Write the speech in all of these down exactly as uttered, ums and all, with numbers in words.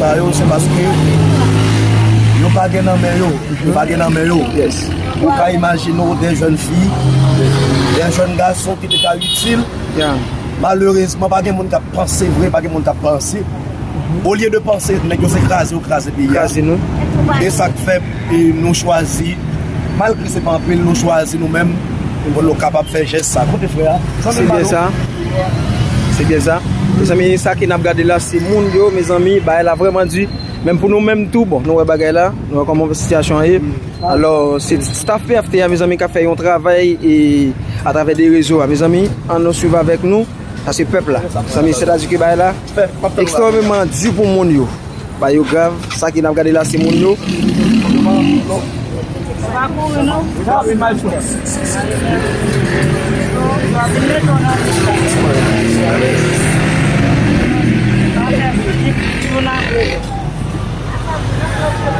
Sa yo, se paske yo pa gen nan men yo. Yo pa gen nan men yo. Ou ka imajine w de jèn fi, de jèn gason ki te ka itil. Malerezman, pa gen moun k ap panse vre, pa gen moun k ap panse. Olye de panse, nèg yo se kraze yo kraze peyi a. Kraze nou. E sa k fè, e, nou chwazi, malgre se pa anpil, nou chwazi nou menm pou nou kapab fè jès sa. Kote frè a? Se byen sa. Se byen sa. Mezanmi, sa ke n ap gade la, se moun yo, mezanmi, bagay la vrèman di. Menm pou nou menm tou, bon, nou wè bagay la, nou wè kòman sitiyasyon an ye. Alò, se staff P F T a, mezanmi, k ap fè yon travay e atravè de rezo a. Mezanmi, annou swiv avèk nou. Sa se pèp la. Mezanmi, sètadi ke bagay la ekstrèmeman di pou moun yo. Bagay yo grav. Sa ke n ap gade la, se moun yo.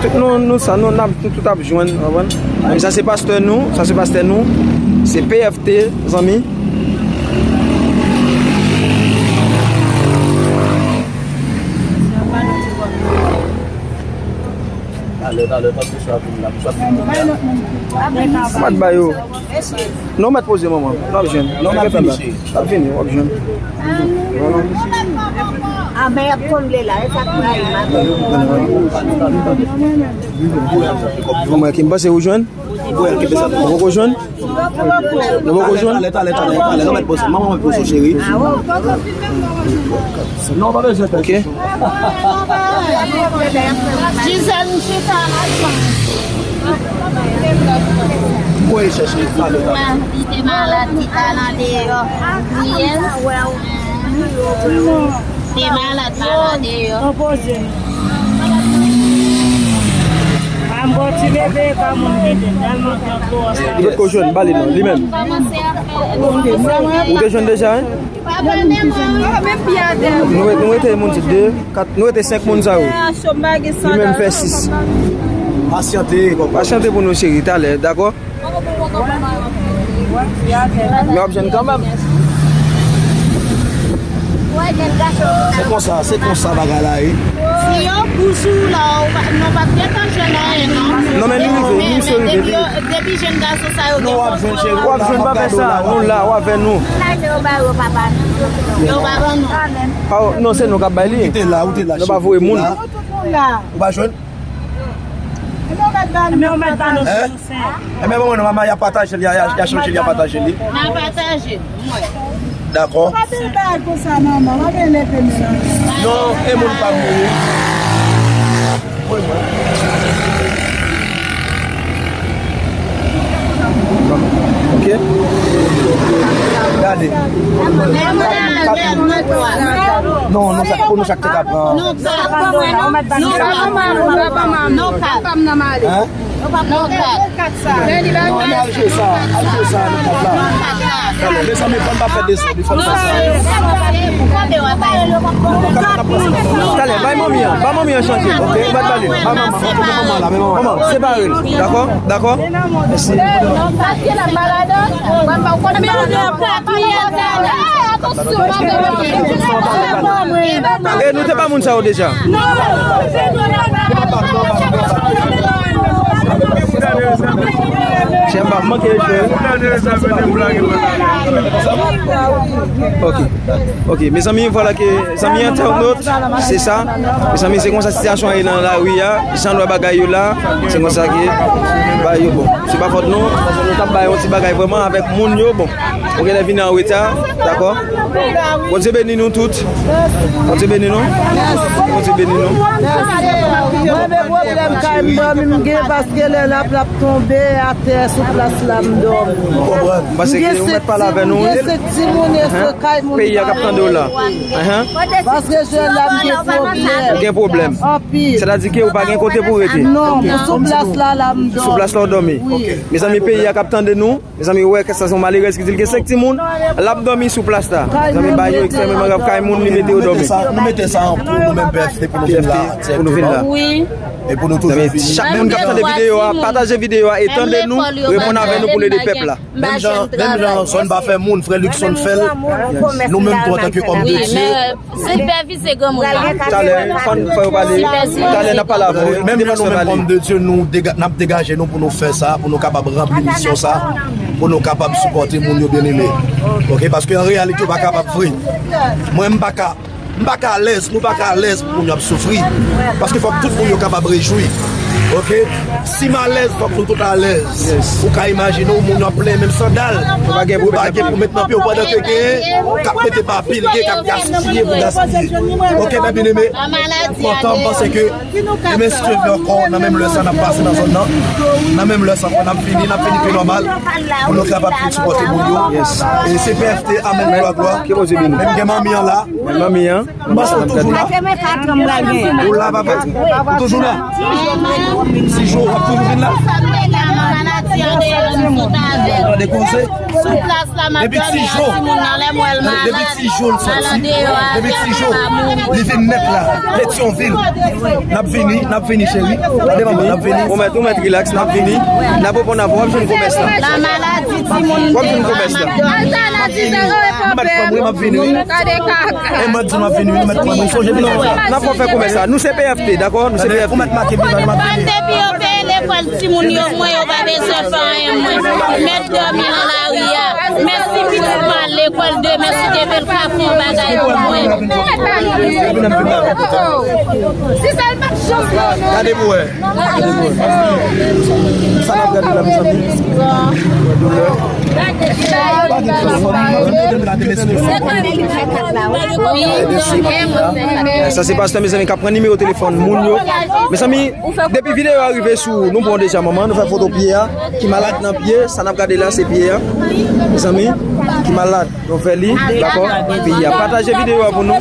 Tout nou, nou sa, nou, n ap, nou tout ap jwenn, w konprann? Men sa se pastè nou, sa se pastè nou, se P F T, zanmi. Talè, talè, tanpri, sa vin la, sa vin la. Mwen ba yo. Non, mèt poze, manman. N ap jwenn. Non, n ap fini, cheri. N ap fini, w ap jwenn. A, men y ap konble la, e sa k rayi m. Manman, ki m panse ou jwenn? Ou poko jwenn? Nou poko jwenn? Talè, talè, talè, talè, talè, nou mèt poze. Manman mèt poze, cheri. Non, pa bezwen fè. Ok. Gisèle, m chita la. Voye chèche talè, talè. Li te malad, li t al andeyò. Priyè. Te malad, pa la deyò. Anpoze nou. Mwen ti bebe, pa moun ki te tèlman pran gwo. Li potko jwenn, ba li non, li menm. Ou te jwenn deja, wi? Nou, nou rete moun ti de, kat, nou rete senk moun sa yo. Li menm fè sis. Pasyante, pasyante pou nou, cheri, talè, dakò? Men w ap jwenn kanmenm. Se konsa, se konsa bagay la ye. Si yo gou sou ou la, ou pa, nou p ap gentan jwenn anyen, non. Non, men nou rive, nou se rive. Depi, depi jèn gason sa yo gen konprann. W ap jwenn, cheri, w ap jwenn, pa fè sa, nou la, w avè nou. Yo pa ban nou. Oh, non, se nou k ap bay li. Ou te la, ou te la, cheri. Nou pa voye moun. Ou pa jwenn? Ebyen, w mèt ba nou. Hein? Ebyen, bon, manman, y a pataje li, y a, y a, y a chanje li, y a pataje li. N a pataje, mwen. Dakò. Pa bèl bagay konsa, manman. Pa bèl leve men nan. Non, e moun pa mouri. Ok. Gade. Non, nou chak, pou nou chak te ka pran. Non, kat. Non, kat. Non, kat. Hein? Non, kat sa. Non, ann al jwe sa. Al jwe sa, nou kat la. Mezanmi, fò n pa fè dezòd, fò n pa fè sa. Talè, bay manmi an, bay manmi an chanje. Ok, ou mèt ba li. Bay manman, manman la, men manman. Manman, separe l. Dakò? Dakò? Mèsi. E nou te ba moun sa yo deja. Chè m pa manke jwe. Ok. Ok, mezanmi, vwala ke zanmi entènot, se sa. Mezanmi, se konsa sitiyasyon an ye nan lari a. Jan n wè bagay yo la, se konsa ke bagay yo bon. Se pa fòt nou, paske nou t ap bay yon ti bagay vrèman avèk moun yo, bon. Ou genlè vini an reta, dakò? Bondye beni nou tout. Bondye beni nou. Bondye beni nou. Mwen, men pwoblèm kay m, zanmi m gen, paske lè l ap, l ap tonbe atè sou plas la, m dòmi. M gen senk timoun, gen senk timoun, e se kay moun. Peyi a k ap tande w la. Paske jè la, m gen pwoblèm. Ou gen pwoblèm. Anpil. Sètadi ke ou pa gen kote pou w rete. Non, sou plas la, la, m dòmi. Sou plas la, w dòmi. Wi. Mezanmi, peyi a k ap tande nou. Mezanmi, ou wè ke sa se yon malerèz ki di l gen senk timoun, l ap dòmi sou plas la. Mezanmi, bagay yo ekstrèmeman grav, kay moun li mete yo dòmi. Nou mete sa, nou mete sa an pou nou menm P F T pou nou vin la, pou nou vin la. Wi. E pou nou toujou vini. Chak moun k ap tande videyo a, pataje videyo a e tande nou. Reponn avè nou pou n ede pèp la. Menm jan, menm jan zòn pa fè moun, frè Luckson fè l. Nou menm tou, antanke òm de Dye, sipèvize granmoun nan. Talè, fò n fè yo pale. Talè, n ap pale avè yo. Menm jan nou menm òm de Dye, nou dega-, n ap degaje nou pou nou fè sa, pou nou kapab ranpli misyon sa, pou nou kapab sipòte moun yo, byeneme. Oke, paske an reyalite, yo pa kapab vre. Mwen, m pa ka M pa ka alèz, nou pa ka alèz pou moun yo ap soufri. Paske fòk tout moun yo kapab rejwi. Oke? Si m alèz, fòk nou tout alèz. Ou ka imajine w, moun yo ap plenyen menm sandal. Yo pa gen pou met nan pye yo pandan ke genyen k ap mete pa pil, gen k ap gaspiye pou gaspiye. Oke, mè byeneme, m kontan, m panse ke demen, si Dye vle ankò, nan menm lè sa, n ap pase nan zòn nan. Nan menm lè sa ankò, n ap vini, n ap vini pi nòmal. Pou nou kapab fin sipòte moun yo. E C P F T, amèn, glwa, glwa. Ke Bondye beni. Menm gen manmi an la. Menm manmi an. M panse w toujou la. Ou la, papa? Ou toujou la? Ti Jo, w ap toujou vin la? Tande koze. Depi Ti Jo. Depi Ti Jo l soti. Depi Ti Jo. Li vin nèt la. Petyonvil. N ap vini, n ap vini, cheri. Tande manman, n ap vini. Ou mèt, ou mèt rilaks, n ap vini. N ap reponn avè w, w ap jwenn komès la. La maladie, timoun. W ap jwenn komès la. Ou mèt pran mwen, m ap vini, wi. E mwen di m ap vini, wi, nou mèt pran mwen, sonje vini. Non, n ap fè komès la. Nou se P F T, dakò? Nou se P F T. Ou mèt make vivan, nou m ap vini. Depi yo peye lekòl timoun yo, mwen yo pa bezwen fè anyen, mwen. Mèt dòmi nan lari a. Mèsi pitit mwen al lekòl demen, si Dye vle l ka fè yon bagay pou mwen. Gade pou wè. Sa n ap gade la, mezanmi. Doulè. Sa se pastè, mezanmi, k ap pran nimewo telefòn moun yo. Mezanmi, depi videyo a rive sou nou, bon, deja manman, nou fè foto pye a, ki malad nan pye, sa n ap gade la, se pye a. Mezanmi, ki malad. Yo fè li, dakò? Peyi a. Pataje videyo a pou nou.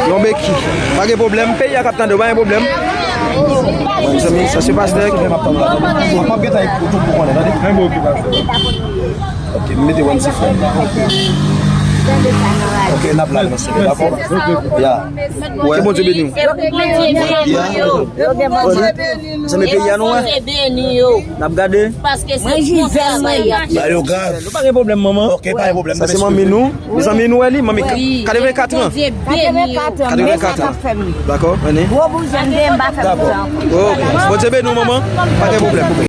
Yon beki. Pa gen pwoblèm. Peyi a k ap tande w, pa gen pwoblèm. Mezanmi, sa se pastè ki fè m ap tande la. M ap gentan ekri tout pou konnen, tande. Ok, m mete wè m si fè. Ok, n ap la, mesye, dakò? Ya. Ke Bondye beni w. Ya. Mezanmi, peyi a nou wè. N ap gade. Paske se bon travay y ap fè. Ba yo grav. Nou pa gen pwoblèm, manman. Ok, pa gen pwoblèm. Sa se manmi nou. Mezanmi, nou wè li, manmi, katrevenkat an. Katrevenkat an. Katrevenkat an. Dakò, anni. Gwo bouzwen m gen, m pa fè bouzwen ankò. Ok. Bondye beni w, manman. Pa gen pwoblèm.